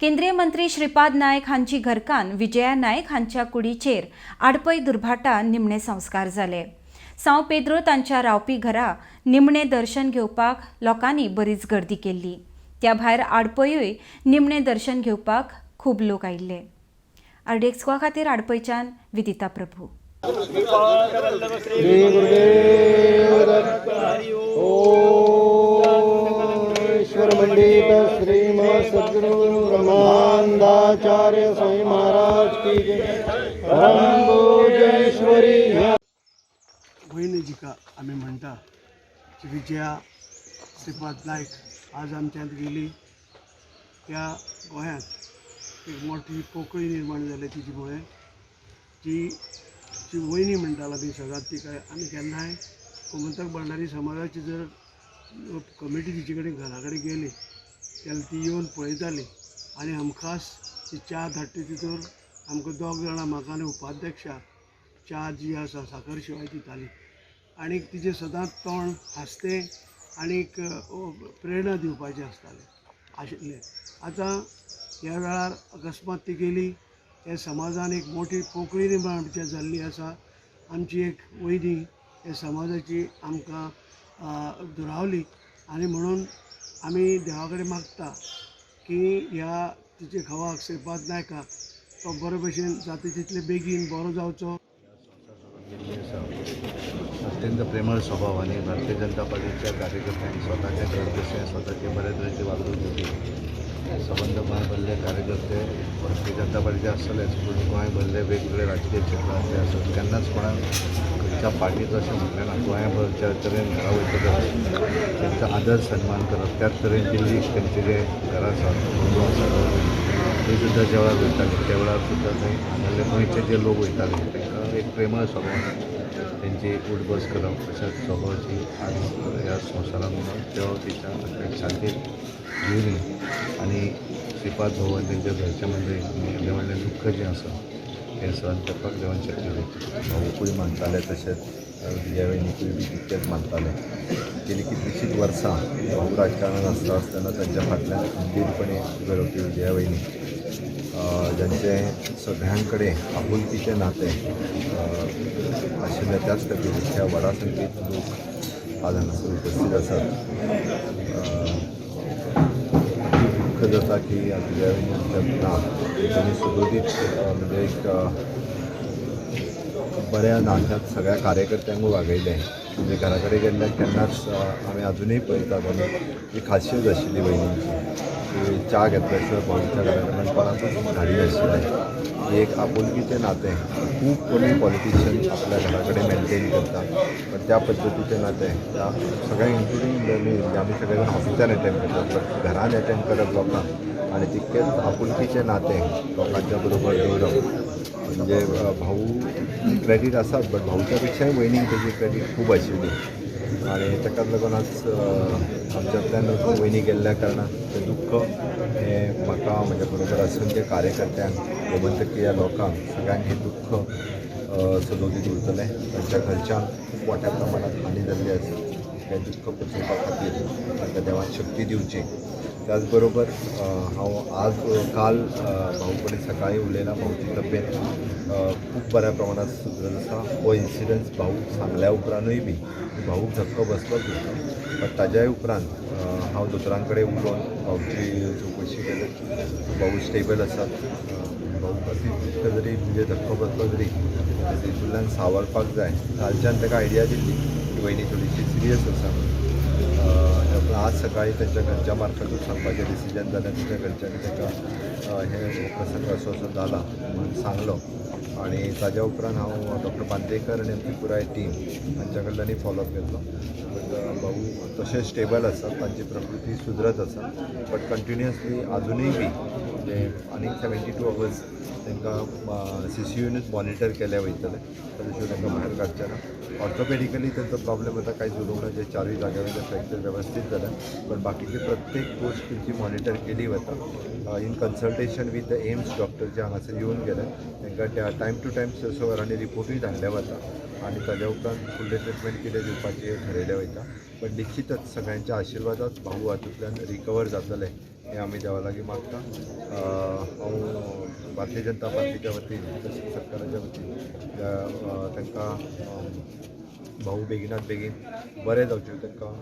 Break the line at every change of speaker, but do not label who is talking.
केंद्रीय मंत्री श्रीपाद नायक हांची घरकान्न विजया नायक हांच्या कुडीचेर आडपय दुर्भाटा निमणे संस्कार जाले. सांव पेद्रो तांच्या रावपी घरा निमणे दर्शन घेवपाक लोकांनी बरीच गर्दी केल्ली. त्या भायर आडपयूय निमणे दर्शन घेवपाक खूब लोक आयिल्ले. आरडीएक्स गोवा खातीर आडपयच्यान विदिता प्रभू.
श्री गुरुदेव दत्त. ओम ईश्वर मंडित श्री सद्गुरु ब्रह्मानंदाचार्य स्वामी महाराज की जय. परम पूज्य
वयनी जिका आमी म्हणटा ती विजया श्रीपाद नायक आज आमच्यांत गेली. त्या गोंयांत एक मोठी पोकळी निर्माण जाली तिजे मुळे. जी जी वयनी म्हणटालो आमी सदांच तिका, आमी केन्नाय गोमंतक भंडारी समाजाची जर कमिटी तिचे कडेन घरा कडेन गेली जाल्यार ती येवन पळयताली आनी हमखास ती च्या धाडटा. तितूर आमकां दोग जाणां, म्हाका आनी उपाध्यक्षाक, च्या जी आसा साकर शिवाय दिताली. आनीक तिजें सदांच तोंड हांसतें आनीक प्रेरणा दिवपाचें आसतालें आशिल्लें. आतां ह्या वेळार अकस्मात ती गेली. हे समाजान एक मोठी पोकळी निर्माण आमच्या जाल्ली आसा. आमची एक वयनी हे समाजाची आमकां दुरावली आनी म्हणून आमी देवा कडेन मागता की ह्या तिचे घोवाक श्रीपाद नायकाक तो बरे भशेन जाता तितले बेगीन बरो जावचो.
अत्यंत प्रेमळ स्वभाव आणि भारतीय जनता पार्टीच्या कार्यकर्त्यांनी स्वतःच्या घरकसे स्वतःचे बऱ्या तरेची वागणूक दिली. संबंद गोंय भरले कार्यकर्ते भारतीय जनता पार्टीचे आसतलेच, पूण गोंय भरले वेगवेगळे राजकीय क्षेत्रांतले आसत. केन्नाच कोणाक खंयच्या पार्टीचो अशें म्हटलें ना. गोंयभर ज्या तरेन घरा वयतकच तेंचो आदर सन्मान करप, त्याच तरेन दिल्लीक तेंचे जे घर आसा, बंगलो आसा, थंय सुद्दां ज्या वेळार वयताले त्या वेळार सुद्दां थंय हांगासरले गोंयचे जे लोक वयताले तांकां एक प्रेमळ स्वभावान तेंची उठबस करप, अशा स्वभावाची आज ह्या संवसारांत देव तिच्या आत्म्याक शांती दिवनी आनी श्रीपाद भाऊ आनी तेंच्या घरच्या मंडळीक हें व्हडलें दुख्ख जें आसा हें सहन करपाक देवान शक्ती दिवची.
भाऊकूय मानताले, तशेंच विजया वयनीकूय बी तितकेच मानताले. गेली कितलीशींच वर्सां भाऊ राजकारणात आसता आसतना तांच्या फाटल्यान खंबीरपणे उबे रावपी विजया वयनी, ज्यांचें सगळ्यां कडेन आपुलकीचें नातें आशिल्लें, त्याच खातीर ह्या व्हडा संख्येत लोक आज हांगासर उपस्थीत आसात. अती दुख्ख जाता की आज विजया वयनी आमच्यांत ना. तांणी सदोदीत म्हणजे एक बऱ्या नात्यांत सगळ्या कार्यकर्त्यांक वागयलें. म्हणजे घरा कडेन गेल्ल्याक केन्नाच आमी आजुनूय पळयतात आमी, जी खासियत आशिल्ली वयनींची की च्या घेतल्या शिवाय भाऊच्या घरा कडल्यान कोणाकूच धाडी नाशिल्लें. ही एक आपुलकीचें नातें खूब कमी पॉलिटिशियन आपल्या घरा कडेन मेनटेन करता, पण त्या पद्दतीचें नातें त्या सगळ्यांक, इन्क्लुडींग मी, आमी सगळे जाण ऑफिसान एटेंड करतात, बट घरान एटेंड करप लोकांक आनी तितकेंच आपुलकीचें नातें लोकांच्या बरोबर दवरप म्हणजे भाऊ क्रेडीट आसात, बट भाऊच्या पेक्षाय वयनीक तेजी क्रेडीट खूब आशिल्ली. आनी ताकाच लागून आज आमच्यांतल्यान वयनी गेल्ल्या कारणान तें दुख्ख हें म्हाका, म्हज्या बरोबर असंख्य कार्यकर्त्यांक, गोमंतकीय लोकांक, सगळ्यांक हें दुख्ख सदोदीत उरतलें. तांच्या घरच्यांक खूब मोठ्या प्रमाणात हानी जाल्ली आसा. हें दुख्ख पचोवपा खातीर तांकां देवान शक्ती दिवची. त्याच बरोबर हांव आज काल भाऊ कडेन सकाळी उलयलां. भाऊची तब्येत खूब बऱ्या प्रमाणात सुदरत आसा. हो इन्सिडन्स भाऊक सांगल्या उपरांतूय बी भाऊक धक्को बसलोच बसलो, बट ताज्याय उपरांत हांव दोतोरां कडेन उलोवन भाऊची चवकशी केली. भाऊ स्टेबल आसात. भाऊक अती तितको जरी म्हणजे धक्को बसलो तरी तितूंतल्यान सावरपाक जाय. कालच्यान ताका आयडिया दिल्ली की वयनी थोडीशी सिरियस आसा. पूण आज सकाळी तांच्या घरच्या मार्फतूच सांगपाचें डिसिजन जालें. तांच्या घरच्यांनी ताका हे प्रसंग असो असो जाला म्हूण सांगलो आनी ताज्या उपरांत हांव डॉक्टर बांदेकर आनी आमची पुराय टीम हांच्या कडल्यानूय फॉलोअप घेतलो. बट भाऊ तशें स्टेबल आसा, तांची प्रकृती सुदरत आसा, बट कंटिन्युअसली आजुनूय बी म्हणजे आनीक 72 अवर्स तांकां सीसीयूनूच मॉनिटर केले वयतले. ताजे शिवाय तांकां भायर काडचे ना. ऑर्थोपेडिकली तांचो प्रॉब्लेम आतां कांयच उरूंक ना, जे चारूय जाग्या वयले फ्रॅक्चर वेवस्थीत जाल्या, पण बाकीची प्रत्येक गोश्ट तेंची मॉनिटर केली वता in consultation with the AIIMS doctor जे हांगासर येवन गेले. तांकां त्या टायम टू टायम स स वरांनी रिपोर्टूय धाडले वता आनी ताज्या उपरांत फुडलें ट्रिटमेंट कितें दिवपाचें हें ठरयलें वयता. पण निश्चितच सगळ्यांच्या आशिर्वादात भाऊ हातूंतल्यान रिकवर जातले. हें आमी देवा लागीं मागता. हांव भारतीय जनता पार्टीच्या वतीन तशेंच सरकाराच्या वतीन तांकां भाऊ बेगिनात बेगीन बरें जावचें तांकां.